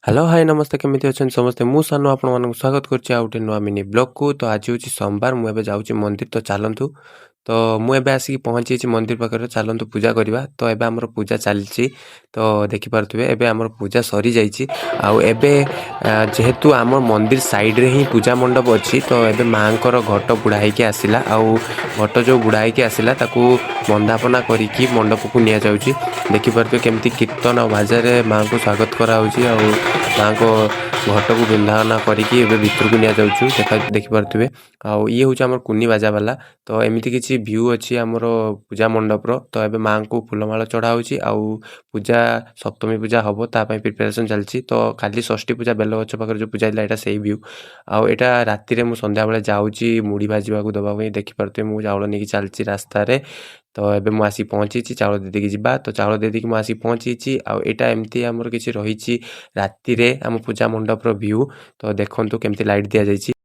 Hello, high, ନମସ୍ତେ। କେମିତି ଅଛନ୍ତି ସମସ୍ତେ? ମୁଁ ସାନୁ ଆପଣମାନଙ୍କୁ ସ୍ୱାଗତ କରୁଛି ଆଉ ଗୋଟେ ନୂଆ ମିନି ବ୍ଲଗ୍କୁ। ତ ଆଜି ହେଉଛି ସୋମବାର, ମୁଁ ଏବେ ଯାଉଛି ମନ୍ଦିର। ତ ଚାଲନ୍ତୁ। ତ ମୁଁ ଏବେ ଆସିକି ପହଞ୍ଚିଛି ମନ୍ଦିର ପାଖରେ। ଚାଲନ୍ତୁ, ପୂଜା କରିବା। ତ ଏବେ ଆମର ପୂଜା ଚାଲିଛି। ତ ଦେଖିପାରୁଥିବେ, ଏବେ ଆମର ପୂଜା ସରିଯାଇଛି। ଆଉ ଏବେ ଯେହେତୁ ଆମ ମନ୍ଦିର ସାଇଡ଼୍ରେ ହିଁ ପୂଜା ମଣ୍ଡପ ଅଛି, ତ ଏବେ ମାଆଙ୍କର ଘଟ ବୁଡ଼ା ହେଇକି ଆସିଲା। ଆଉ ଘଟ ଯେଉଁ ବୁଡ଼ା ହେଇକି ଆସିଲା, ତାକୁ ବନ୍ଦାପନା କରିକି ମଣ୍ଡପକୁ ନିଆଯାଉଛି। ଦେଖିପାରୁଥିବେ, କେମିତି କୀର୍ତ୍ତନ ଆଉ ବାଜାରେ ମାଆଙ୍କୁ ସ୍ୱାଗତ କରାହେଉଛି। ଆଉ ମାଆଙ୍କ ଘଟକୁ ବନ୍ଦାପନା କରିକି ଏବେ ଭିତରକୁ ନିଆଯାଉଛୁ। ଦେଖିପାରୁଥିବେ। ଆଉ ଇଏ ହେଉଛି ଆମର କୁନି ବାଜାବାଲା। ତ ଏମିତି କିଛି ଭ୍ୟୁ ଅଛି ଆମର ପୂଜା ମଣ୍ଡପର। ତ ଏବେ ମାଆଙ୍କୁ ଫୁଲମାଳ ଚଢ଼ା ହେଉଛି ଆଉ ପୂଜା, ସପ୍ତମୀ ପୂଜା ହେବ, ତା ପାଇଁ ପ୍ରିପାରେସନ୍ ଚାଲିଛି। ତ କାଲି ଷଷ୍ଠୀ ପୂଜା ବେଲଗଛ ପାଖରେ ଯେଉଁ ପୂଜା ହେଇଥିଲା, ଏଇଟା ସେଇ ଭ୍ୟୁ। ଆଉ ଏଇଟା ରାତିରେ ମୁଁ ସନ୍ଧ୍ୟାବେଳେ ଯାଉଛି ମୁଢ଼ି ଭାଜିବାକୁ ଦେବା ପାଇଁ। ଦେଖିପାରୁଥିବେ, ମୁଁ ଚାଉଳ ନେଇକି ଚାଲିଛି ରାସ୍ତାରେ। ତ ଏବେ ମୁଁ ଆସିକି ପହଞ୍ଚିଛି, ଚାଉଳ ଦେଇଦେଇକି ଯିବା। ତ ଚାଉଳ ଦେଇଦେଇକି ମୁଁ ଆସିକି ପହଞ୍ଚିଛି। ଆଉ ଏଇଟା ଏମିତି ଆମର କିଛି ରହିଛି ରାତିରେ ଆମ ପୂଜା ମଣ୍ଡପର ଭ୍ୟୁ। ତ ଦେଖନ୍ତୁ, କେମିତି ଲାଇଟ୍ ଦିଆଯାଇଛି।